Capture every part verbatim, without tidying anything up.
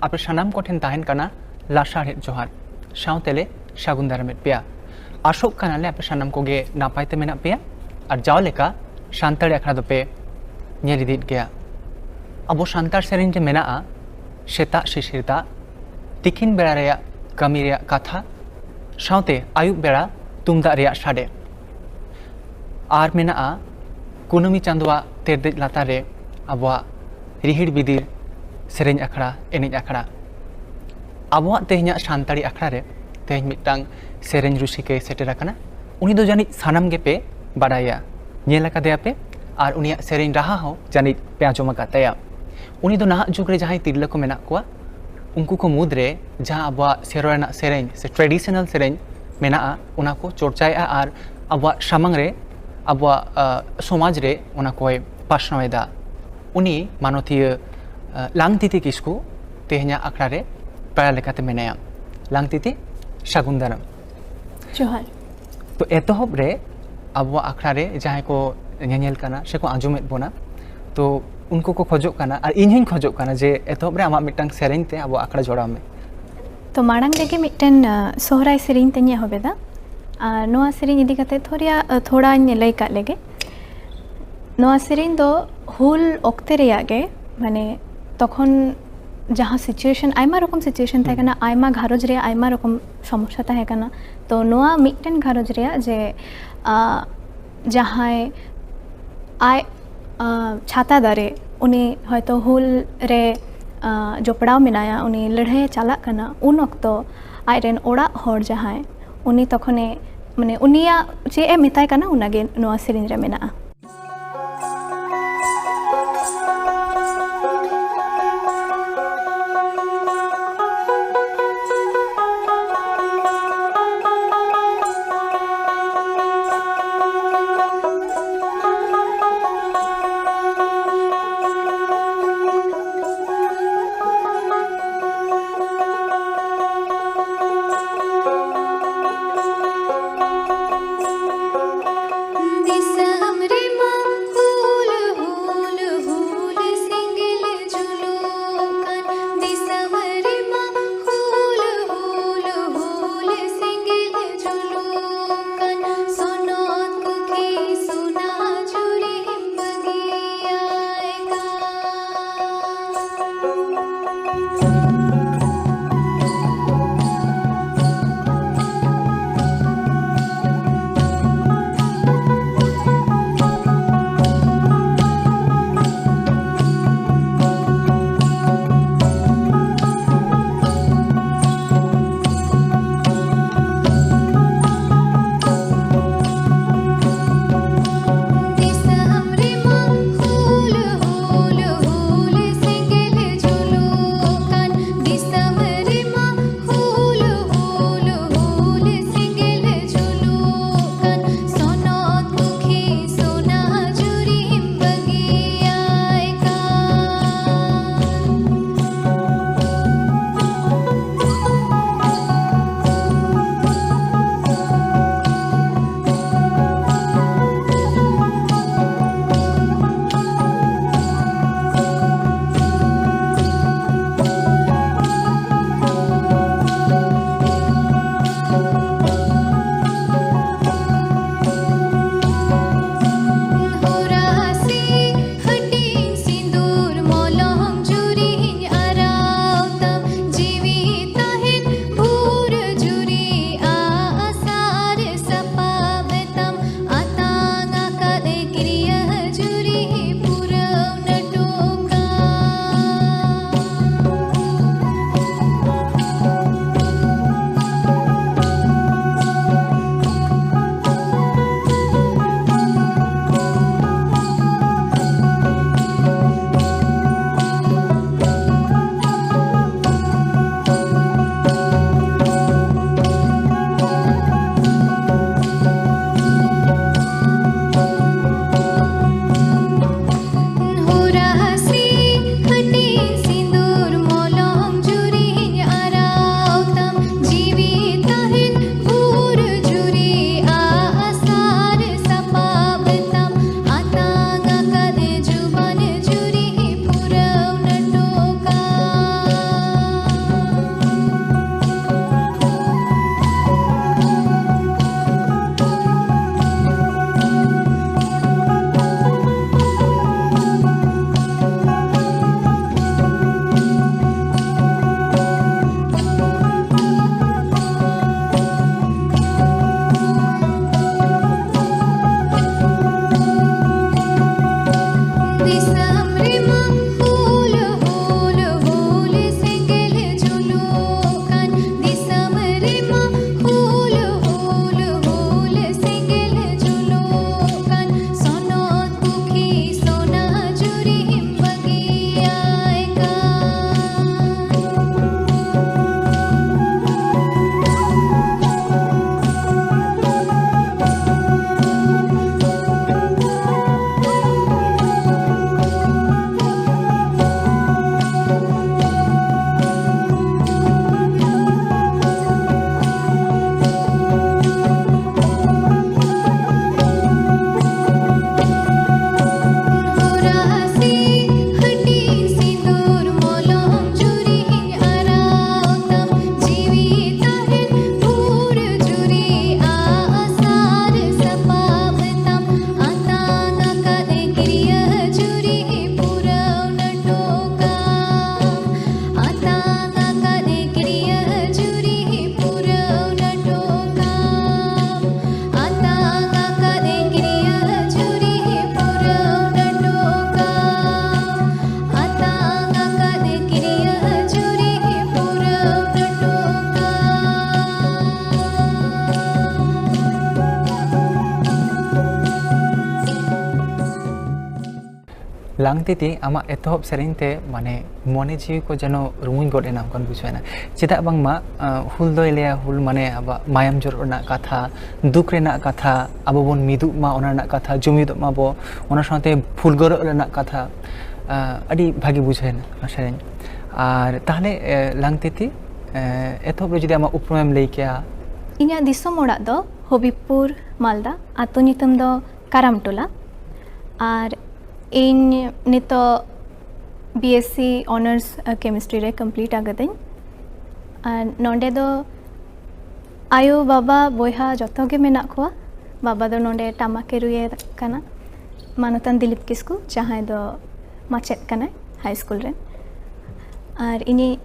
ᱟᱯᱮ ᱥᱟᱱᱟᱢ ᱠᱚᱴᱷᱮᱱ ᱛᱟᱦᱮᱱ ᱠᱟᱱᱟ ᱞᱟᱥᱟᱲᱦᱮᱫ ᱡᱚᱦᱟᱨ, ᱥᱟᱶᱛᱮ ᱞᱮ ᱥᱟᱹᱜᱩᱱ ᱫᱟᱨᱟᱢᱮᱫ ᱯᱮᱭᱟ᱾ ᱟᱥᱚᱜ ᱠᱟᱱᱟᱞᱮ ᱟᱯᱮ ᱥᱟᱱᱟᱢ ᱠᱚᱜᱮ ᱱᱟᱯᱟᱭ ᱛᱮ ᱢᱮᱱᱟᱜ ᱯᱮᱭᱟ ᱟᱨ ᱡᱟᱣ ᱞᱮᱠᱟ ᱥᱟᱱᱛᱟᱲᱤ ᱟᱠᱷᱲᱟ ᱫᱚᱯᱮ ᱧᱮᱞ ᱤᱫᱤᱭᱮᱫ ᱜᱮᱭᱟ᱾ ᱟᱵᱚ ᱥᱟᱱᱛᱟᱲ ᱥᱮᱨᱮᱧ ᱨᱮ ᱢᱮᱱᱟᱜᱼᱟ ᱥᱮᱛᱟᱜ ᱥᱤᱥᱤᱨ ᱫᱟᱜ, ᱛᱤᱠᱤᱱ ᱵᱮᱲᱟ ᱨᱮᱭᱟᱜ ᱠᱟᱹᱢᱤ ᱨᱮᱭᱟᱜ ᱠᱟᱛᱷᱟ, ᱥᱟᱶᱛᱮ ᱟᱹᱭᱩᱵ ᱵᱮᱲᱟ ᱛᱩᱢᱫᱟᱜ ᱨᱮᱭᱟᱜ ᱥᱟᱰᱮ᱾ ᱟᱨ ᱢᱮᱱᱟᱜᱼᱟ ᱠᱩᱱᱟᱹᱢᱤ ᱪᱟᱸᱫᱳᱣᱟᱜ ᱛᱮᱨᱫᱮᱡ ᱞᱟᱛᱟᱨ ᱨᱮ ᱟᱵᱚᱣᱟᱜ ᱨᱤᱦᱤᱲ ᱵᱤᱫᱤᱨ ᱥᱮᱨᱮᱧ ᱟᱠᱷᱲᱟ, ᱮᱱᱮᱡ ᱟᱠᱷᱲᱟ᱾ ᱟᱵᱚᱣᱟᱜ ᱛᱮᱦᱮᱧᱟᱜ ᱥᱟᱱᱛᱟᱲᱤ ᱟᱠᱷᱲᱟ ᱨᱮ ᱛᱮᱦᱮᱧ ᱢᱤᱫᱴᱟᱝ ᱥᱮᱨᱮᱧ ᱨᱩᱥᱤᱠᱟᱭ ᱥᱮᱴᱮᱨ ᱟᱠᱟᱱᱟ᱾ ᱩᱱᱤ ᱫᱚ ᱡᱟᱹᱱᱤᱡ ᱥᱟᱱᱟᱢ ᱜᱮᱯᱮ ᱵᱟᱰᱟᱭᱟ, ᱧᱮᱞ ᱟᱠᱟᱫᱮᱭᱟ ᱯᱮ, ᱟᱨ ᱩᱱᱤᱭᱟᱜ ᱥᱮᱨᱮᱧ ᱨᱟᱦᱟ ᱦᱚᱸ ᱡᱟᱹᱱᱤᱡ ᱯᱮ ᱟᱸᱡᱚᱢ ᱟᱠᱟᱫ ᱛᱟᱭᱟ᱾ ᱩᱱᱤ ᱫᱚ ᱱᱟᱦᱟᱜ ᱡᱩᱜᱽ ᱨᱮ ᱡᱟᱦᱟᱸᱭ ᱛᱤᱨᱞᱟᱹ ᱠᱚ ᱢᱮᱱᱟᱜ ᱠᱚᱣᱟ, ᱩᱱᱠᱩ ᱠᱚ ᱢᱩᱫᱽᱨᱮ ᱡᱟᱦᱟᱸ ᱟᱵᱚᱣᱟᱜ ᱥᱮᱨᱣᱟ ᱨᱮᱱᱟᱜ ᱥᱮᱨᱮᱧ ᱥᱮ traditional ᱥᱮᱨᱮᱧ ᱢᱮᱱᱟᱜᱼᱟ, ᱚᱱᱟ ᱠᱚ ᱪᱚᱨᱪᱟᱭᱮᱫᱼᱟ ᱟᱨ ᱟᱵᱚᱣᱟᱜ ᱥᱟᱢᱟᱝ ᱨᱮ, ᱟᱵᱚᱣᱟᱜ, ᱟ, ᱥᱚᱢᱟᱡᱽ ᱨᱮ ᱚᱱᱟ ᱠᱚᱭ ᱯᱟᱥᱱᱟᱣ ᱮᱫᱟ᱾ ᱩᱱᱤ ᱢᱟᱱᱚᱛᱤᱭᱟᱹ, ᱟ, ᱞᱟᱝᱛᱤᱛᱤ ᱠᱤᱥᱠᱩ ᱛᱮᱦᱮᱧᱟᱜ ᱟᱠᱷᱲᱟ ᱨᱮ ᱯᱮᱲᱟ ᱞᱮᱠᱟᱛᱮ ᱢᱮᱱᱟᱭᱟ᱾ ᱞᱟᱝᱛᱤᱛᱤ, ᱥᱟᱹᱜᱩᱱ ᱫᱟᱨᱟᱢ᱾ ᱡᱚᱦᱟᱨ᱾ ᱛᱚ, ᱮᱛᱚᱦᱚᱵ ᱨᱮ ᱟᱵᱚᱣᱟᱜ ᱟᱠᱷᱲᱟ ᱨᱮ ᱡᱟᱦᱟᱸᱭ ᱠᱚ ᱧᱮᱧᱮᱞ ᱠᱟᱱᱟ ᱥᱮᱠᱚ ᱟᱸᱡᱚᱢᱮᱫ ᱵᱚᱱᱟ, ᱛᱚ, ᱩᱱᱠᱩ ᱠᱚ ᱠᱷᱚᱡᱚᱜ ᱠᱟᱱᱟ ᱟᱨ ᱤᱧ ᱦᱚᱸᱧ ᱠᱷᱚᱡᱚᱜ ᱠᱟᱱᱟ ᱡᱮ ᱮᱛᱚᱦᱚᱵ ᱨᱮ ᱟᱢᱟᱜ ᱢᱤᱫᱴᱟᱝ ᱥᱮᱨᱮᱧ ᱛᱮ ᱟᱵᱚᱣᱟᱜ ᱟᱠᱷᱲᱟ ᱡᱚᱲᱟᱣ ᱢᱮ᱾ ᱛᱚ, ᱢᱟᱲᱟᱝ ᱨᱮᱜᱮ ᱢᱤᱫᱴᱮᱱ, ᱟ, ᱥᱚᱦᱨᱟᱭ ᱥᱮᱨᱮᱧ ᱛᱮᱧ ᱮᱦᱚᱵ ᱮᱫᱟ᱾ ᱟᱨ ᱱᱚᱣᱟ ᱥᱮᱨᱮᱧ ᱤᱫᱤ ᱠᱟᱛᱮ ᱛᱷᱚᱲᱟ, ᱟ, ᱛᱷᱚᱲᱟᱧ ᱞᱟᱹᱭ ᱠᱟᱜ ᱞᱮᱜᱮ᱾ ᱱᱚᱣᱟ ᱥᱮᱨᱮᱧ ᱫᱚ ᱦᱩᱞ ᱚᱠᱛᱮ ᱨᱮᱭᱟᱜ ᱜᱮ, ᱢᱟᱱᱮ, ᱛᱚᱠᱷᱚᱱ ᱡᱟᱦᱟᱸ situation, ᱟᱭᱢᱟ ᱨᱚᱠᱚᱢ situation ᱛᱟᱦᱮᱸ ᱦᱩᱸ᱾ ᱠᱟᱱᱟ, ᱟᱭᱢᱟ ᱜᱷᱟᱨᱚᱸᱡᱽ ᱨᱮᱭᱟᱜ ᱟᱭᱢᱟ ᱨᱚᱠᱚᱢ ᱥᱚᱢᱚᱥᱥᱟ ᱛᱟᱦᱮᱸ ᱠᱟᱱᱟ᱾ ᱛᱚ, ᱱᱚᱣᱟ ᱢᱤᱫᱴᱮᱱ ᱜᱷᱟᱨᱚᱸᱡᱽ ᱨᱮᱭᱟᱜ ᱡᱮ, ᱟ, ᱡᱟᱦᱟᱸᱭ ᱟᱡ, ᱟ, ᱪᱷᱟᱛᱟ ᱫᱟᱨᱮ, ᱩᱱᱤ ᱦᱚᱭᱛᱳ ᱦᱩᱞ ᱨᱮ, ᱟ, ᱡᱚᱯᱲᱟᱣ ᱢᱮᱱᱟᱭᱟ, ᱩᱱᱤ ᱞᱟᱹᱲᱦᱟᱹᱭᱮ ᱪᱟᱞᱟᱜ ᱠᱟᱱᱟ, ᱩᱱ ᱚᱠᱛᱚ ᱟᱡᱨᱮᱱ ᱚᱲᱟᱜ ᱦᱚᱲ ᱡᱟᱦᱟᱸᱭ, ᱩᱱᱤ ᱛᱚᱠᱷᱚᱱᱮ, ᱢᱟᱱᱮ, ᱩᱱᱤᱭᱟᱜ ᱪᱮᱫ ᱮ ᱢᱮᱛᱟᱭ ᱠᱟᱱᱟ, ᱚᱱᱟᱜᱮ ᱱᱚᱣᱟ ᱥᱮᱨᱮᱧ ᱨᱮ ᱢᱮᱱᱟᱜᱼᱟ᱾ ᱞᱟᱝᱛᱤᱛᱤ, ᱟᱢᱟᱜ ᱮᱛᱚᱦᱚᱵ ᱥᱮᱨᱮᱧ ᱛᱮ ᱢᱟᱱᱮ ᱢᱚᱱᱮ ᱡᱤᱣᱤ ᱠᱚ ᱡᱮᱱᱚ ᱨᱩᱢᱩᱧ ᱜᱚᱫ ᱮᱱᱟ, ᱚᱱᱠᱟᱱ ᱵᱩᱡᱷᱟᱹᱣ ᱮᱱᱟ᱾ ᱪᱮᱫᱟᱜ ᱵᱟᱝᱢᱟ ᱟᱸ, ᱦᱩᱞ ᱫᱚᱭ ᱞᱟᱹᱭᱟ, ᱦᱩᱞ ᱢᱟᱱᱮ ᱟᱵᱚᱣᱟᱜ ᱢᱟᱭᱟᱢ ᱡᱚᱨᱚᱜ ᱨᱮᱱᱟᱜ ᱠᱟᱛᱷᱟ, ᱫᱩᱠ ᱨᱮᱱᱟᱜ ᱠᱟᱛᱷᱟ, ᱟᱵᱚ ᱵᱚᱱ ᱢᱤᱫᱚᱜ ᱢᱟ ᱚᱱᱟ ᱨᱮᱱᱟᱜ ᱠᱟᱛᱷᱟ, ᱡᱩᱢᱤᱫᱚᱜ ᱢᱟᱵᱚ ᱚᱱᱟ ᱥᱟᱶᱛᱮ ᱯᱷᱩᱞᱜᱚᱨᱚᱜ ᱨᱮᱱᱟᱜ ᱠᱟᱛᱷᱟ᱾ ᱟᱸ, ᱟᱹᱰᱤ ᱵᱷᱟᱹᱜᱤ ᱵᱩᱡᱷᱟᱹᱣ ᱮᱱᱟ ᱚᱱᱟ ᱥᱮᱨᱮᱧ᱾ ᱟᱨ ᱛᱟᱦᱞᱮ ᱮ, ᱞᱟᱝᱛᱤᱛᱤ, ᱮ, ᱮᱛᱚᱦᱚᱵ ᱨᱮ ᱡᱩᱫᱤ ᱟᱢᱟᱜ ᱩᱯᱨᱩᱢᱮᱢ ᱞᱟᱹᱭ ᱠᱮᱭᱟ? ᱤᱧᱟᱹᱜ ᱫᱤᱥᱚᱢ ᱚᱲᱟᱜ ᱫᱚ ᱦᱚᱵᱤᱵᱽᱯᱩᱨ, ᱢᱟᱞᱫᱟ᱾ ᱟᱛᱳ ᱧᱩᱛᱩᱢ ᱫᱚ ᱠᱟᱨᱟᱢᱴᱚᱞᱟ᱾ ᱟᱨ ᱤᱧ ᱱᱤᱛᱚᱜ B S C honours chemistry ᱨᱮ ᱠᱚᱢᱯᱞᱤᱴ ᱟᱠᱟᱫᱟᱹᱧ᱾ ᱟᱨ ᱱᱚᱸᱰᱮ ᱫᱚ ᱟᱭᱳ, ᱵᱟᱵᱟ, ᱵᱚᱭᱦᱟ ᱡᱚᱛᱚ ᱜᱮ ᱢᱮᱱᱟᱜ ᱠᱚᱣᱟ᱾ ᱵᱟᱵᱟ ᱫᱚ ᱱᱚᱸᱰᱮ ᱴᱟᱢᱟᱠ ᱮ ᱨᱩᱭᱮᱫ ᱠᱟᱱᱟ, ᱢᱟᱱᱚᱛᱟᱱ ᱫᱤᱞᱤᱯ ᱠᱤᱥᱠᱩ, ᱡᱟᱦᱟᱸᱭ ᱫᱚ ᱢᱟᱪᱮᱫ ᱠᱟᱱᱟᱭ ᱦᱟᱭ ᱥᱠᱩᱞ ᱨᱮ᱾ ᱟᱨ ᱤᱧᱤᱡ,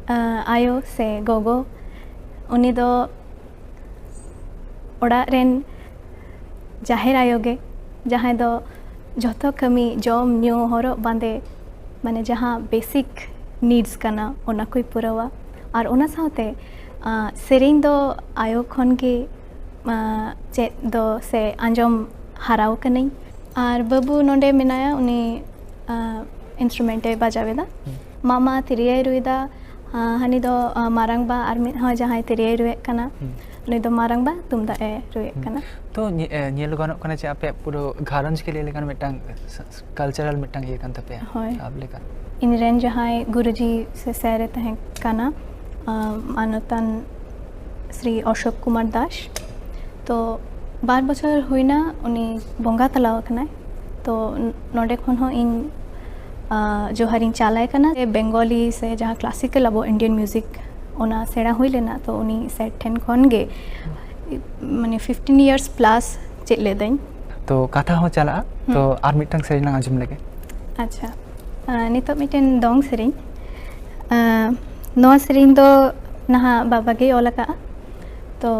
ᱟᱸ, ᱟᱭᱳ ᱥᱮ ᱜᱚᱜᱚ, ᱩᱱᱤ ᱫᱚ ᱚᱲᱟᱜ ᱨᱮᱱ ᱡᱟᱦᱮᱨ ᱟᱭᱳ ᱜᱮ, ᱡᱟᱦᱟᱸᱭ ᱫᱚ ᱡᱷᱚᱛᱚ ᱠᱟᱹᱢᱤ, ᱡᱚᱢ, ᱧᱩ, ᱦᱚᱨᱚᱜ, ᱵᱟᱸᱫᱮ, ᱢᱟᱱᱮ ᱡᱟᱦᱟᱸ ᱵᱮᱥᱤᱠ ᱱᱤᱰᱥ ᱠᱟᱱᱟ, ᱚᱱᱟ ᱠᱚᱭ ᱯᱩᱨᱟᱹᱣᱟ᱾ ᱟᱨ ᱚᱱᱟ ᱥᱟᱶᱛᱮ, ᱟᱸ, ᱥᱮᱨᱮᱧ ᱫᱚ ᱟᱭᱳ ᱠᱷᱚᱱ ᱜᱮ, ᱟᱸ, ᱪᱮᱫ ᱫᱚ ᱥᱮ ᱟᱸᱡᱚᱢ ᱦᱟᱨᱟᱣ ᱠᱟᱹᱱᱟᱹᱧ᱾ ᱟᱨ ᱵᱟᱹᱵᱩ ᱱᱚᱰᱮ ᱢᱮᱱᱟᱭᱟ, ᱩᱱᱤ, ᱟᱸ, ᱤᱱᱥᱴᱨᱩᱢᱮᱱᱴ ᱮ ᱵᱟᱡᱟᱣ ᱮᱫᱟ᱾ ᱦᱩᱸ᱾ ᱢᱟᱢᱟ ᱛᱤᱨᱭᱳᱭ ᱨᱩᱭᱮᱫᱟ, ᱟᱸ, ᱦᱟᱹᱱᱤ ᱫᱚ, ᱟᱸ, ᱢᱟᱨᱟᱝ ᱵᱟ, ᱟᱨ ᱢᱤᱫ ᱦᱚᱸ ᱡᱟᱦᱟᱸᱭ ᱛᱤᱨᱭᱳᱭ ᱨᱩᱭᱮᱫ ᱠᱟᱱᱟ, ᱦᱩᱸ᱾ ᱩᱱᱤ ᱫᱚ ᱢᱟᱨᱟᱝ ᱵᱟ ᱛᱩᱢᱫᱟᱜ ᱮ ᱨᱩᱭᱮᱫ ᱦᱩᱸ᱾ ᱠᱟᱱᱟ᱾ ᱛᱚ, ᱧᱮ-, ᱮ, ᱧᱮᱞ ᱜᱟᱱᱚᱜ ᱠᱟᱱᱟ ᱡᱮ ᱟᱯᱮᱭᱟᱜ ᱯᱩᱨᱟᱹ ᱜᱷᱟᱨᱚᱸᱡᱽ ᱜᱮ ᱞᱟᱹᱭ ᱞᱮᱠᱷᱟᱱ ᱢᱤᱫᱴᱟᱝ ᱥ-, ᱥ-, ᱠᱟᱞᱪᱟᱨᱟᱞ ᱢᱤᱫᱴᱟᱝ ᱤᱭᱟᱹ ᱠᱟᱱ ᱛᱟᱯᱮᱭᱟ, ᱦᱳᱭ᱾ ᱟᱯ ᱞᱮᱠᱟ᱾ ᱤᱧ ᱨᱮᱱ ᱡᱟᱦᱟᱸᱭ ᱜᱩᱨᱩᱡᱤ ᱥᱮ ᱥᱮᱨ ᱮ ᱛᱟᱦᱮᱸ ᱠᱟᱱᱟ, ᱟᱸ, ᱢᱟᱱᱚᱛᱟᱱ ᱥᱨᱤ ᱚᱥᱳᱠ ᱠᱩᱢᱟᱨ ᱫᱟᱥ᱾ ᱛᱚ, ᱵᱟᱨ ᱵᱚᱪᱷᱚᱨ ᱦᱩᱭᱱᱟ ᱩᱱᱤ ᱵᱚᱸᱜᱟ ᱛᱟᱞᱟᱣ ᱟᱠᱟᱱᱟᱭ᱾ ᱛᱚ, ᱱᱚᱸᱰᱮ ᱠᱷᱚᱱ ᱦᱚᱸ ᱤᱧ, ᱟᱸ, ᱡᱚᱦᱟᱨᱤᱧ ᱪᱟᱞᱟᱭ ᱠᱟᱱᱟ᱾ ᱵᱮᱝᱜᱚᱞᱤ ᱥᱮ ᱡᱟᱦᱟᱸ ᱠᱞᱟᱥᱤᱠᱟᱞ ᱟᱵᱚ ᱤᱱᱰᱤᱭᱟᱱ ᱢᱤᱣᱡᱤᱠ, ᱚᱱᱟ ᱥᱮᱬᱟ ᱦᱩᱭ ᱞᱮᱱᱟ᱾ ᱛᱚ, ᱩᱱᱤ ᱥᱮᱨ ᱴᱷᱮᱱ ᱠᱷᱚᱱ ᱜᱮ, ᱢᱟᱱᱮ, ᱯᱷᱤᱯᱴᱤᱱ ᱤᱭᱟᱨᱥ ᱯᱞᱟᱥ ᱪᱮᱫ ᱞᱮᱫᱟᱹᱧ᱾ ᱛᱚ, ᱠᱟᱛᱷᱟ ᱦᱚᱸ ᱪᱟᱞᱟᱜᱼᱟ᱾ ᱦᱩᱸ᱾ ᱛᱚ, ᱟᱨ ᱢᱤᱫᱴᱟᱝ ᱥᱮᱨᱮᱧ ᱞᱟᱝ ᱟᱸᱡᱚᱢ ᱞᱮᱜᱮ᱾ ᱟᱪᱪᱷᱟ᱾ ᱟᱸ, ᱱᱤᱛᱚᱜ ᱢᱤᱫᱴᱮᱱ ᱫᱚᱝ ᱥᱮᱨᱮᱧ᱾ ᱟᱸ, ᱱᱚᱣᱟ ᱥᱮᱨᱮᱧ ᱫᱚ ᱱᱟᱦᱟᱜ ᱵᱟᱵᱟ ᱜᱮᱭ ᱚᱞ ᱟᱠᱟᱫᱼᱟ᱾ ᱛᱚ,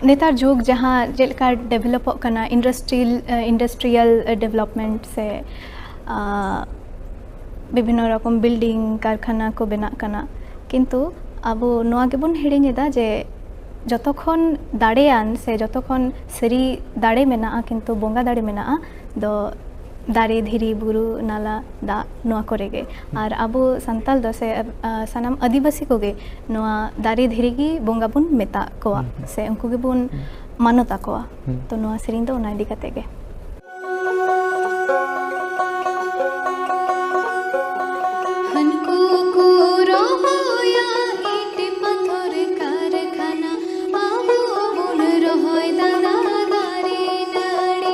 ᱱᱮᱛᱟᱨ ᱡᱩᱜᱽ ᱡᱟᱦᱟᱸ ᱪᱮᱫ ᱞᱮᱠᱟ ᱰᱮᱵᱷᱞᱚᱯᱚᱜ ᱠᱟᱱᱟ, ᱤᱱᱰᱟᱥᱴᱨᱤᱭᱟᱞ, ᱤᱱᱰᱟᱥᱴᱨᱤᱭᱟᱞ ᱰᱮᱵᱷᱞᱚᱯᱢᱮᱱᱴ ᱥᱮ, ᱟᱸ, ᱵᱤᱵᱷᱤᱱᱱᱚ ᱨᱚᱠᱚᱢ ᱵᱤᱞᱰᱤᱝ, ᱠᱟᱨᱠᱷᱟᱱᱟ ᱠᱚ ᱵᱮᱱᱟᱜ ᱠᱟᱱᱟ, ᱠᱤᱱᱛᱩ ᱟᱵᱚ ᱱᱚᱣᱟ ᱜᱮᱵᱚᱱ ᱦᱤᱲᱤᱧ ᱮᱫᱟ ᱡᱮ ᱡᱚᱛᱚ ᱠᱷᱚᱱ ᱫᱟᱲᱮᱭᱟᱱ ᱥᱮ ᱡᱚᱛᱚ ᱠᱷᱚᱱ ᱥᱟᱹᱨᱤ ᱫᱟᱲᱮ ᱢᱮᱱᱟᱜᱼᱟ, ᱠᱤᱱᱛᱩ ᱵᱚᱸᱜᱟ ᱫᱟᱲᱮ ᱢᱮᱱᱟᱜᱼᱟ, ᱫᱚ ᱫᱟᱨᱮ, ᱫᱷᱤᱨᱤ, ᱵᱩᱨᱩ, ᱱᱟᱞᱟ, ᱫᱟᱜ, ᱱᱚᱣᱟ ᱠᱚᱨᱮ ᱜᱮ᱾ ᱟᱨ ᱟᱵᱚ ᱥᱟᱱᱛᱟᱲ ᱫᱚ ᱥᱮ, ᱟ, ᱥᱟᱱᱟᱢ ᱟᱹᱫᱤᱵᱟᱹᱥᱤ ᱠᱚᱜᱮ ᱱᱚᱣᱟ ᱫᱟᱨᱮ, ᱫᱷᱤᱨᱤ ᱜᱮ ᱵᱚᱸᱜᱟ ᱵᱚᱱ ᱢᱮᱛᱟᱜ ᱠᱚᱣᱟ, ᱦᱩᱸ, ᱦᱩᱸ᱾ ᱥᱮ ᱩᱱᱠᱩ ᱜᱮᱵᱚᱱ ᱦᱩᱸ᱾ ᱢᱟᱱᱚᱛ ᱟᱠᱚᱣᱟ᱾ ᱦᱩᱸ᱾ ᱛᱚ ᱱᱚᱣᱟ ᱥᱮᱨᱮᱧ ᱫᱚ ᱚᱱᱟ ᱤᱫᱤ ᱠᱟᱛᱮ ᱜᱮ᱾ ᱦᱟᱹᱱᱠᱩ ᱠᱚ ᱨᱚᱦᱚᱭᱟ ᱤᱴ ᱯᱟᱛᱷᱚᱨ ᱠᱟᱨᱠᱷᱟᱱᱟ, ᱟᱵᱚ ᱵᱚᱱ ᱨᱚᱦᱚᱭ ᱫᱟᱱᱟ ᱫᱟᱨᱮ ᱱᱟᱹᱲᱤ᱾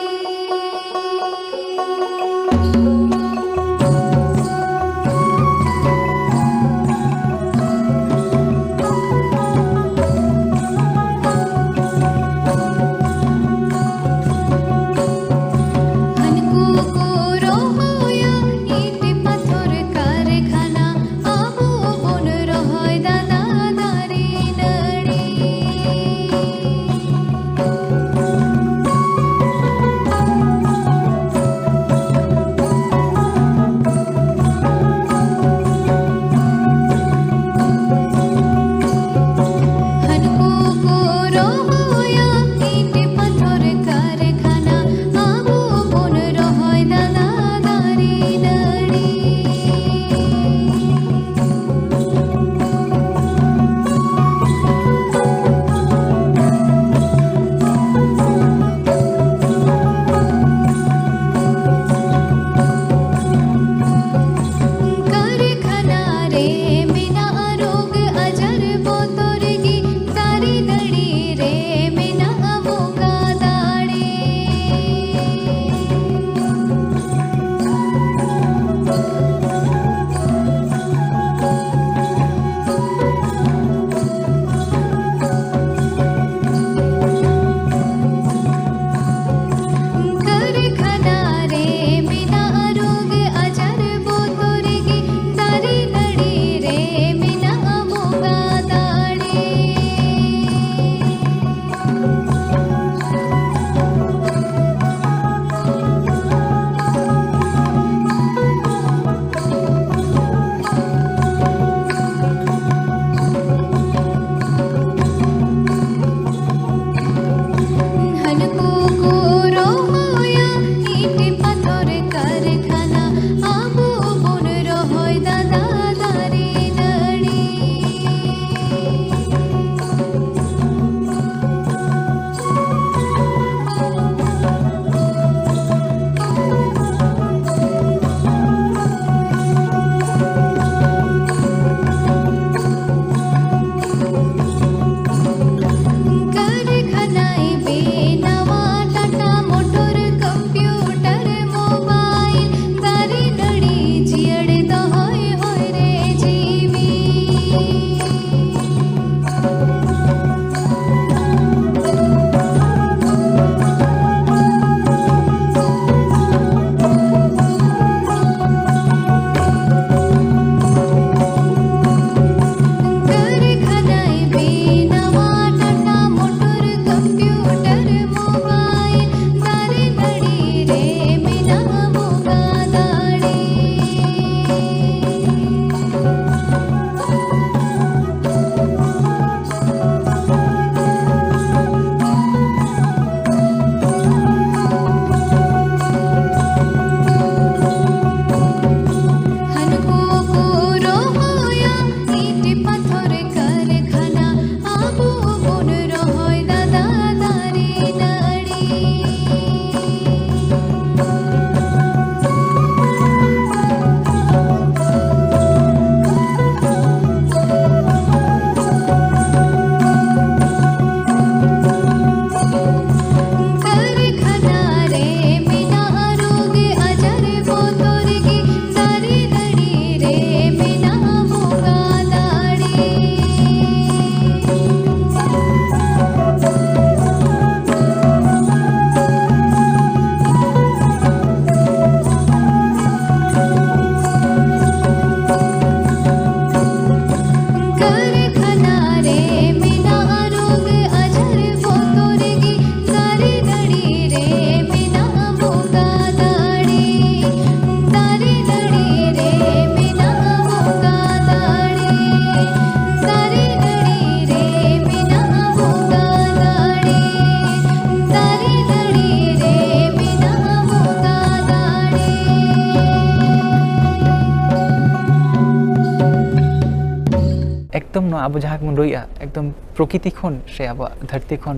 ᱮᱠᱫᱚᱢ ᱱᱚᱣᱟ ᱟᱵᱚ ᱡᱟᱦᱟᱸ ᱵᱚᱱ ᱨᱩᱭᱮᱫᱼᱟ, ᱮᱠᱫᱚᱢ ᱯᱨᱚᱠᱤᱛᱤ ᱠᱷᱚᱱ ᱥᱮ ᱟᱵᱚᱣᱟᱜ ᱫᱷᱟᱹᱨᱛᱤ ᱠᱷᱚᱱ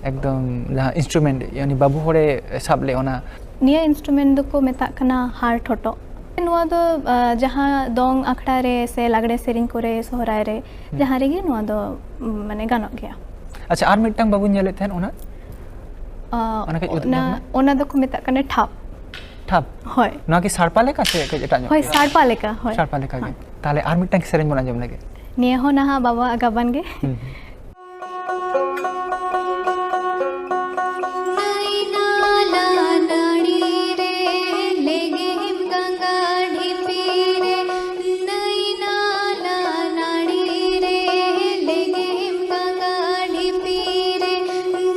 ᱮᱠᱫᱚᱢ ᱡᱟᱦᱟᱸ ᱤᱱᱥᱴᱨᱩᱢᱮᱱᱴ ᱩᱱᱤ ᱵᱟᱹᱵᱩ ᱦᱚᱲᱮ ᱥᱟᱵ ᱞᱮᱫ ᱚᱱᱟ᱾ ᱱᱤᱭᱟᱹ ᱤᱱᱥᱴᱨᱩᱢᱮᱱᱴ ᱫᱚᱠᱚ ᱢᱮᱛᱟᱜ ᱠᱟᱱᱟ ᱦᱟᱨ ᱴᱷᱚᱴᱚ᱾ ᱱᱚᱣᱟ ᱫᱚ, ᱟ, ᱡᱟᱦᱟᱸ ᱫᱚᱝ ᱟᱠᱷᱲᱟ ᱨᱮ ᱥᱮ ᱞᱟᱜᱽᱲᱮ ᱥᱮᱨᱮᱧ ᱠᱚᱨᱮ, ᱥᱚᱦᱨᱟᱭ ᱨᱮ, ᱦᱩᱸ᱾ ᱡᱟᱦᱟᱸ ᱨᱮᱜᱮ ᱱᱚᱣᱟ ᱫᱚ, ᱩᱢ, ᱢᱟᱱᱮ ᱜᱟᱱᱚᱜ ᱜᱮᱭᱟ᱾ ᱟᱪᱪᱷᱟ, ᱟᱨ ᱢᱤᱫᱴᱟᱝ ᱵᱟᱹᱵᱩᱧ ᱧᱮᱞᱮᱫ ᱛᱟᱦᱮᱸᱫ ᱚᱱᱟ? ᱟ, ᱚᱱᱟ ᱠᱟᱹᱡ ᱩᱫᱩᱜ ᱚᱱᱟ, ᱧᱚᱜ ᱢᱮ᱾ ᱚᱱᱟ ᱫᱚᱠᱚ ᱢᱮᱛᱟᱜ ᱠᱟᱱᱟ ᱴᱷᱟᱯ᱾ ᱴᱷᱟᱯ? ᱦᱳᱭ᱾ ᱱᱚᱣᱟ ᱠᱤ ᱥᱟᱲᱯᱟ ᱞᱮᱠᱟ ᱥᱮ ᱠᱟᱹᱡ ᱮᱴᱟᱜ ᱧᱚᱜ ᱦᱳᱭ, ᱜᱮᱭᱟ? ᱥᱟᱲᱯᱟ ᱞᱮᱠᱟ, ᱦᱳᱭ᱾ ᱥᱟᱲᱯᱟ ᱞᱮᱠᱟ ᱜᱮ᱾ ᱦᱳᱭ᱾ ᱛᱟᱦᱞᱮ ᱟᱨ ᱢᱤᱫᱴᱟᱝ ᱥᱮᱨᱮᱧ ᱵᱚᱱ ᱟᱸᱡᱚᱢ ᱞᱮᱜᱮ᱾ ᱱᱤᱭᱟᱹ ᱦᱚᱸ ᱱᱟᱦᱟᱜ ᱵᱟᱵᱟᱣᱟᱜ ᱜᱟᱵᱟᱱ ᱜᱮ᱾ ᱦᱩᱸ, ᱦᱩᱸ᱾ ᱱᱟᱹᱭ ᱱᱟᱞᱟ ᱱᱟᱹᱲᱤ ᱨᱮ ᱞᱮᱜᱮᱢ ᱜᱟᱸᱜᱟ ᱰᱷᱤᱯᱤ ᱨᱮ, ᱱᱟᱹᱭ ᱱᱟᱞᱟ ᱱᱟᱹᱲᱤ ᱨᱮ ᱞᱮᱜᱮᱢ ᱜᱟᱸᱜᱟ ᱰᱷᱤᱯᱤ ᱨᱮ,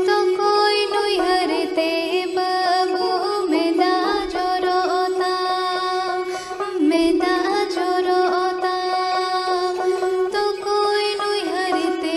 ᱛᱚᱠᱚᱭ ᱱᱩᱭᱦᱟᱹᱨ ᱛᱮ ᱵᱟᱹᱵᱩ ᱢᱮᱫᱟ ᱡᱚᱨᱚᱜ ᱛᱟᱢ, ᱢᱮᱫᱟ ᱡᱚᱨᱚᱜ ᱛᱟᱢ, ᱛᱚᱠᱚᱭ ᱱᱩᱭᱦᱟᱹᱨ ᱛᱮ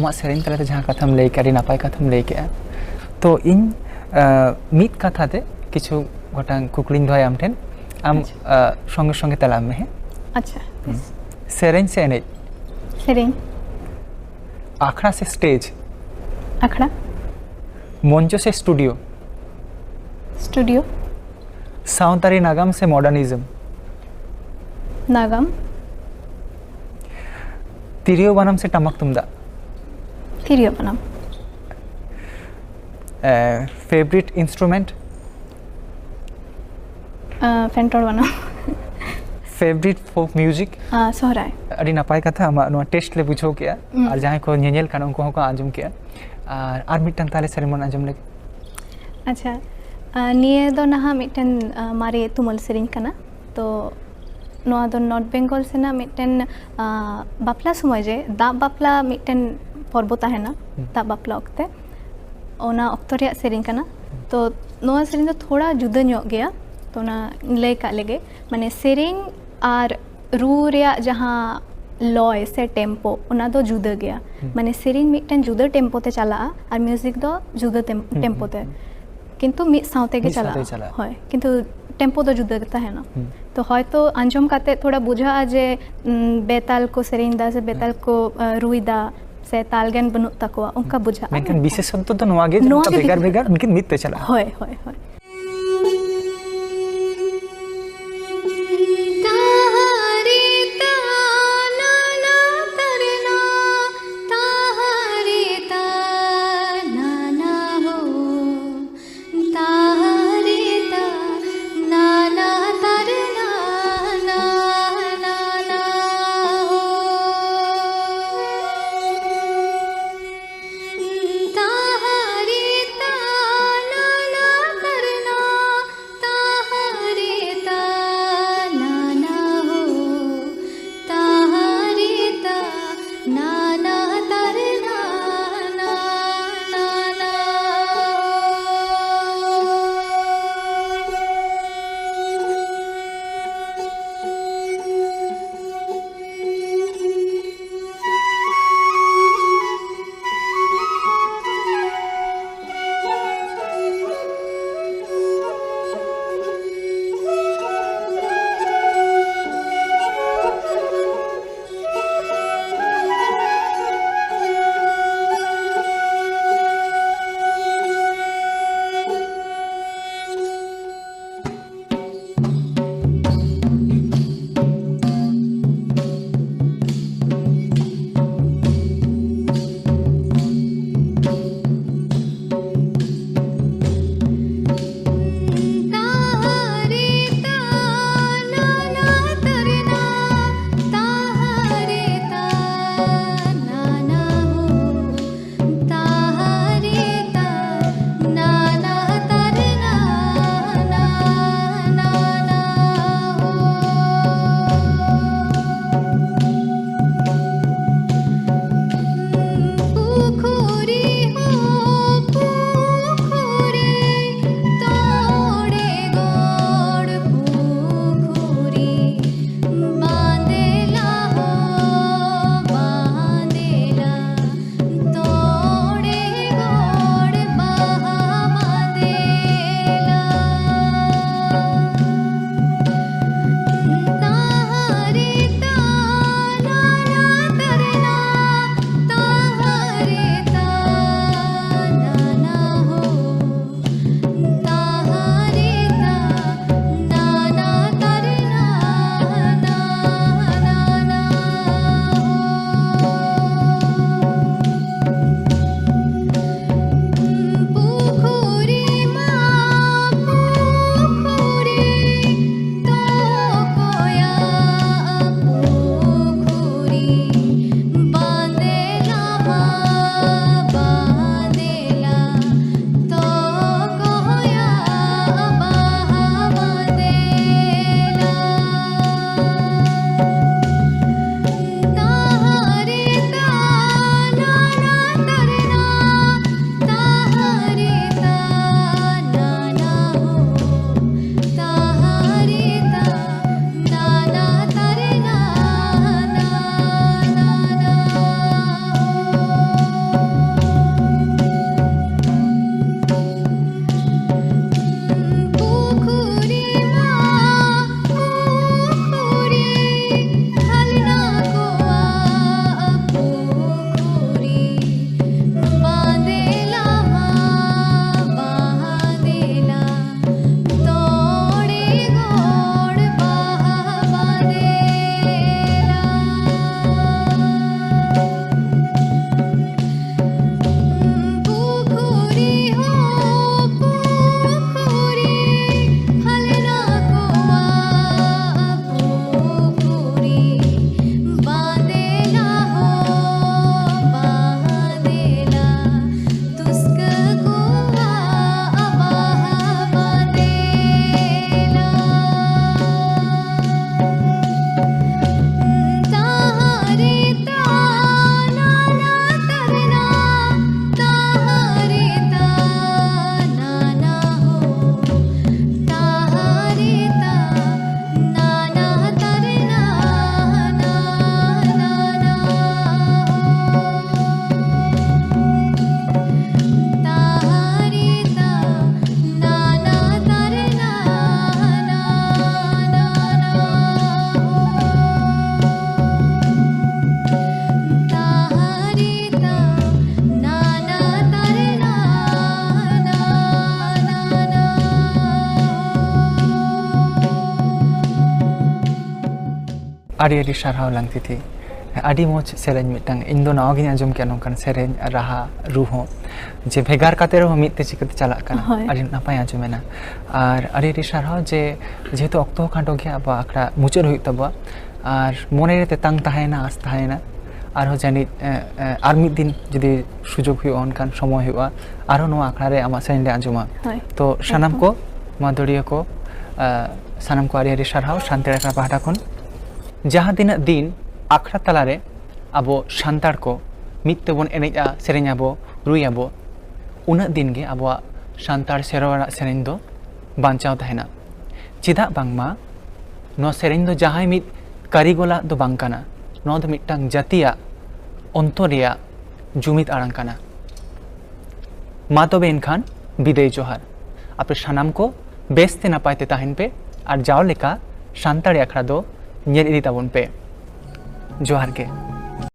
ᱟᱢᱟᱜ ᱥᱮᱨᱮᱧ ᱛᱟᱞᱟᱛᱮ ᱡᱟᱦᱟᱸ ᱠᱟᱛᱷᱟᱢ ᱞᱟᱹᱭ ᱠᱮᱜᱼᱟ, ᱟᱹᱰᱤ ᱱᱟᱯᱟᱭ ᱠᱟᱛᱷᱟᱢ ᱞᱟᱹᱭ ᱠᱮᱜᱼᱟ᱾ ᱛᱚ ᱤᱧ ᱟᱸ, ᱢᱤᱫ ᱠᱟᱛᱷᱟ ᱛᱮ ᱠᱤᱪᱷᱩ ᱜᱚᱴᱟᱝ ᱠᱩᱠᱞᱤᱧ ᱫᱚᱦᱚᱭᱟ ᱟᱢ ᱴᱷᱮᱱ, ᱟᱢ ᱟᱪᱪᱷᱟ᱾ ᱟᱸ, ᱥᱚᱸᱜᱮ ᱥᱚᱸᱜᱮ ᱛᱮᱞᱟ ᱮᱢ ᱢᱮ, ᱦᱮᱸ? ᱟᱪᱪᱷᱟ᱾ ᱦᱩᱸ᱾ ᱥᱮᱨᱮᱧ ᱥᱮ ᱮᱱᱮᱡ? ᱥᱮᱨᱮᱧ᱾ ᱟᱠᱷᱲᱟ ᱥᱮ ᱥᱴᱮᱡᱽ? ᱟᱠᱷᱲᱟ᱾ ᱢᱚᱧᱪᱚ ᱥᱮ ᱥᱴᱩᱰᱤᱭᱳ? ᱥᱴᱩᱰᱤᱭᱳ᱾ ᱥᱟᱶᱛᱟᱨᱤ ᱱᱟᱜᱟᱢ ᱥᱮ ᱢᱚᱰᱟᱨᱱᱤᱡᱚᱢ? ᱱᱟᱜᱟᱢ᱾ ᱛᱤᱨᱭᱳ ᱵᱟᱱᱟᱢ ᱥᱮ ᱴᱟᱢᱟᱠ ᱛᱩᱢᱫᱟᱜ? ᱛᱤᱨᱭᱳ ᱵᱟᱱᱟᱢ᱾ ᱯᱷᱮᱵᱨᱤᱴ ᱤᱱᱥᱴᱨᱩᱢᱮᱱᱴ? ᱯᱷᱮᱱᱴᱚᱲ ᱵᱟᱱᱟᱢ᱾ ᱯᱷᱮᱵᱨᱤᱴ ᱯᱷᱳᱠ ᱢᱤᱭᱩᱡᱤᱠ? ᱥᱚᱦᱨᱟᱭ᱾ ᱟᱹᱰᱤ ᱱᱟᱯᱟᱭ ᱠᱟᱛᱷᱟ, ᱟᱢᱟᱜ ᱱᱚᱣᱟ ᱴᱮᱥᱴ ᱞᱮ ᱵᱩᱡᱷᱟᱹᱣ ᱠᱮᱜᱼᱟ᱾ ᱦᱩᱸ᱾ ᱟᱨ ᱡᱟᱦᱟᱸᱭ ᱠᱚ ᱧᱮᱧᱮᱞ ᱠᱟᱱᱟ, ᱩᱱᱠᱩ ᱦᱚᱸᱠᱚ ᱟᱸᱡᱚᱢ ᱠᱮᱜᱼᱟ᱾ ᱟᱨ ᱟᱨ ᱢᱤᱫᱴᱟᱝ ᱛᱟᱦᱞᱮ ᱥᱮᱨᱮᱧ ᱵᱚᱱ ᱟᱸᱡᱚᱢ ᱞᱮᱜᱮ᱾ ᱟᱪᱪᱷᱟ, ᱟᱨ ᱱᱤᱭᱟᱹ ᱫᱚ ᱱᱟᱦᱟᱜ ᱢᱤᱫᱴᱮᱱ, ᱟᱨ, ᱢᱟᱨᱮ ᱛᱩᱢᱟᱹᱞ ᱥᱮᱨᱮᱧ ᱠᱟᱱᱟ᱾ ᱛᱚ ᱱᱚᱣᱟ ᱫᱚ ᱱᱚᱨᱛᱷ ᱵᱮᱝᱜᱚᱞ ᱥᱮᱱᱟᱜ ᱢᱤᱫᱴᱮᱱ, ᱟᱨ, ᱵᱟᱯᱞᱟ ᱥᱚᱢᱚᱭ ᱨᱮ ᱫᱟᱜ ᱵᱟᱯᱞᱟ ᱢᱤᱫᱴᱮᱱ ᱯᱚᱨᱵᱚ ᱛᱟᱦᱮᱱᱟ, ᱦᱩᱸ᱾ ᱫᱟᱜ ᱵᱟᱯᱞᱟ ᱚᱠᱛᱮ, ᱚᱱᱟ ᱚᱠᱛᱚ ᱨᱮᱭᱟᱜ ᱥᱮᱨᱮᱧ ᱠᱟᱱᱟ᱾ ᱦᱩᱸ᱾ ᱛᱚ ᱱᱚᱣᱟ ᱥᱮᱨᱮᱧ ᱫᱚ ᱛᱷᱚᱲᱟ ᱡᱩᱫᱟᱹ ᱧᱚᱜ ᱜᱮᱭᱟ, ᱛᱚ ᱚᱱᱟ ᱞᱟᱹᱭ ᱠᱟᱜ ᱞᱮᱜᱮ, ᱢᱟᱱᱮ ᱥᱮᱨᱮᱧ ᱟᱨ ᱨᱩ ᱨᱮᱭᱟᱜ ᱡᱟᱦᱟᱸ ᱞᱚᱭ ᱥᱮ ᱴᱮᱢᱯᱳ, ᱚᱱᱟ ᱫᱚ ᱡᱩᱫᱟᱹ ᱜᱮᱭᱟ᱾ ᱦᱩᱸ᱾ ᱢᱟᱱᱮ ᱥᱮᱨᱮᱧ ᱢᱤᱫᱴᱮᱱ ᱡᱩᱫᱟᱹ ᱴᱮᱢᱯᱳ ᱛᱮ ᱪᱟᱞᱟᱜᱼᱟ ᱟᱨ ᱢᱤᱭᱩᱡᱤᱠ ᱫᱚ ᱡᱩᱫᱟᱹ ᱴᱮᱢ-, ᱦᱩᱸ, ᱴᱮᱢᱯᱳ ᱦᱩᱸ, ᱛᱮ᱾ ᱦᱩᱸ᱾ ᱠᱤᱱᱛᱩ ᱢᱤᱫ ᱥᱟᱶ ᱛᱮᱜᱮ ᱢᱤᱫ ᱥᱟᱶ ᱪᱟᱞᱟᱜᱼᱟ᱾ ᱛᱮᱜᱮ ᱪᱟᱞᱟᱜᱼᱟ᱾ ᱦᱳᱭ, ᱠᱤᱱᱛᱩ ᱴᱮᱢᱯᱳ ᱫᱚ ᱡᱩᱫᱟᱹ ᱜᱮ ᱛᱟᱦᱮᱱᱟ᱾ ᱦᱩᱸ᱾ ᱛᱚ ᱦᱚᱭᱛᱳ ᱟᱸᱡᱚᱢ ᱠᱟᱛᱮ ᱛᱷᱚᱲᱟ ᱵᱩᱡᱷᱟᱹᱜᱼᱟ ᱡᱮ, ᱩᱸ, ᱵᱮᱛᱟᱞ ᱠᱚ ᱥᱮᱨᱮᱧ ᱫᱟ ᱥᱮ ᱵᱮᱛᱟᱞ ᱦᱮᱸ᱾ ᱠᱚ, ᱟᱸ, ᱨᱩᱭ ᱫᱟ ᱥᱮ ᱛᱟᱞ ᱜᱟᱱ ᱵᱟᱹᱱᱩᱜ ᱛᱟᱠᱚᱣᱟ, ᱚᱱᱠᱟ ᱵᱩᱡᱷᱟᱹᱜᱼᱟ᱾ ᱢᱮᱱᱠᱷᱟᱱ ᱵᱤᱥᱮᱥᱚᱛᱛᱚ ᱫᱚ ᱱᱚᱣᱟ ᱜᱮ ᱡᱮ ᱱᱚᱣᱟ ᱱᱚᱝᱠᱟ ᱜᱮ ᱵᱷᱮᱜᱟᱨ ᱵᱷᱮᱜᱟᱨ ᱵᱷᱮᱜᱟᱨ, ᱞᱮᱠᱤᱱ ᱢᱤᱫ ᱛᱮ ᱪᱟᱞᱟᱜᱼᱟ᱾ ᱦᱳᱭ, ᱦᱳᱭ, ᱦᱳᱭ᱾ ᱟᱹᱰᱤ ᱟᱹᱰᱤ ᱥᱟᱨᱦᱟᱣ ᱞᱟᱝᱛᱤᱛᱤ᱾ ᱟᱹᱰᱤ ᱢᱚᱡᱽ ᱥᱮᱨᱮᱧ ᱢᱤᱫᱴᱟᱝ, ᱤᱧ ᱫᱚ ᱱᱟᱣᱟ ᱜᱤᱧ ᱟᱸᱡᱚᱢ ᱠᱮᱫ ᱱᱚᱝᱠᱟᱱ ᱥᱮᱨᱮᱧ, ᱨᱟᱦᱟ, ᱨᱩ ᱦᱚᱸ, ᱡᱮ ᱵᱷᱮᱜᱟᱨ ᱠᱟᱛᱮ ᱨᱮᱦᱚᱸ ᱢᱤᱫ ᱛᱮ ᱪᱤᱠᱟᱹᱛᱮ ᱪᱟᱞᱟᱜ ᱠᱟᱱᱟ᱾ ᱦᱳᱭ᱾ ᱟᱹᱰᱤ ᱱᱟᱯᱟᱭ ᱟᱸᱡᱚᱢᱮᱱᱟ᱾ ᱟᱨ ᱟᱹᱰᱤ ᱟᱹᱰᱤ ᱥᱟᱨᱦᱟᱣ ᱡᱮ ᱡᱮᱦᱮᱛᱩ ᱚᱠᱛᱚ ᱦᱚᱸ ᱠᱷᱟᱸᱰᱚ ᱜᱮᱭᱟ, ᱟᱵᱚᱣᱟᱜ ᱟᱠᱷᱲᱟ ᱢᱩᱪᱟᱹᱫ ᱦᱩᱭᱩᱜ ᱛᱟᱵᱚᱣᱟ᱾ ᱟᱨ ᱢᱚᱱᱮ ᱨᱮ ᱛᱮᱛᱟᱝ ᱛᱟᱦᱮᱸᱭᱮᱱᱟ, ᱟᱸᱥ ᱛᱟᱦᱮᱸᱭᱮᱱᱟ, ᱟᱨᱦᱚᱸ ᱡᱟᱹᱱᱤᱡ, ᱮ, ᱮ, ᱟᱨ ᱢᱤᱫ ᱫᱤᱱ ᱡᱩᱫᱤ ᱥᱩᱡᱳᱜᱽ ᱦᱩᱭᱩᱜᱼᱟ, ᱚᱱᱠᱟᱱ ᱥᱚᱢᱚᱭ ᱦᱩᱭᱩᱜᱼᱟ, ᱟᱨᱦᱚᱸ ᱱᱚᱣᱟ ᱟᱠᱷᱲᱟ ᱨᱮ ᱟᱢᱟᱜ ᱥᱮᱨᱮᱧ ᱞᱮ ᱟᱸᱡᱚᱢᱟ᱾ ᱦᱳᱭ, ᱛᱚ ᱥᱟᱱᱟᱢ ᱮᱠᱫᱚᱢ᱾ ᱠᱚ, ᱢᱟᱫᱷᱩᱨᱤᱭᱟᱹ ᱠᱚ, ᱮ, ᱥᱟᱱᱟᱢ ᱠᱚ ᱟᱹᱰᱤ ᱟᱹᱰᱤ ᱥᱟᱨᱦᱟᱣ ᱥᱟᱱᱛᱟᱲ ᱟᱠᱷᱲᱟ ᱯᱟᱦᱴᱟ ᱠᱷᱚᱱ᱾ ᱡᱟᱦᱟᱸ ᱛᱤᱱᱟᱹᱜ ᱫᱤᱱ ᱟᱠᱷᱲᱟ ᱛᱟᱞᱟᱨᱮ ᱟᱵᱚ ᱥᱟᱱᱛᱟᱲ ᱠᱚ ᱢᱤᱫ ᱛᱮᱵᱚᱱ ᱮᱱᱮᱡᱼᱟ, ᱥᱮᱨᱮᱧ ᱟᱵᱚ, ᱨᱩᱭ ᱟᱵᱚ, ᱩᱱᱟᱹᱜ ᱫᱤᱱ ᱜᱮ ᱟᱵᱚᱣᱟᱜ ᱥᱟᱱᱛᱟᱲ ᱥᱮᱨᱣᱟ ᱨᱮᱱᱟᱜ ᱥᱮᱨᱮᱧ ᱫᱚ ᱵᱟᱧᱪᱟᱣ ᱛᱟᱦᱮᱱᱟ᱾ ᱪᱮᱫᱟᱜ ᱵᱟᱝᱢᱟ ᱱᱚᱣᱟ ᱥᱮᱨᱮᱧ ᱫᱚ ᱡᱟᱦᱟᱸᱭ ᱢᱤᱫ ᱠᱟᱹᱨᱤᱜᱚᱞᱟᱜ ᱫᱚ ᱵᱟᱝ ᱠᱟᱱᱟ, ᱱᱚᱣᱟ ᱫᱚ ᱢᱤᱫᱴᱟᱝ ᱡᱟᱹᱛᱤᱭᱟᱜ ᱚᱱᱛᱚᱨ ᱨᱮᱭᱟᱜ ᱡᱩᱢᱤᱫ ᱟᱲᱟᱝ ᱠᱟᱱᱟ᱾ ᱢᱟ ᱛᱚᱵᱮ ᱮᱱᱠᱷᱟᱱ ᱵᱤᱫᱟᱹᱭ ᱡᱚᱦᱟᱨ᱾ ᱟᱯᱮ ᱥᱟᱱᱟᱢ ᱠᱚ ᱵᱮᱥ ᱛᱮ ᱱᱟᱯᱟᱭ ᱛᱮ ᱛᱟᱦᱮᱱ ᱯᱮ ᱟᱨ ᱡᱟᱣ ᱞᱮᱠᱟ ᱥᱟᱱᱛᱟᱲᱤ ᱟᱠᱷᱲᱟ ᱫᱚ ᱧᱮᱞ ᱤᱫᱤ ᱛᱟᱵᱚᱱ ᱯᱮ᱾ ᱡᱚᱦᱟᱨ ᱜᱮ᱾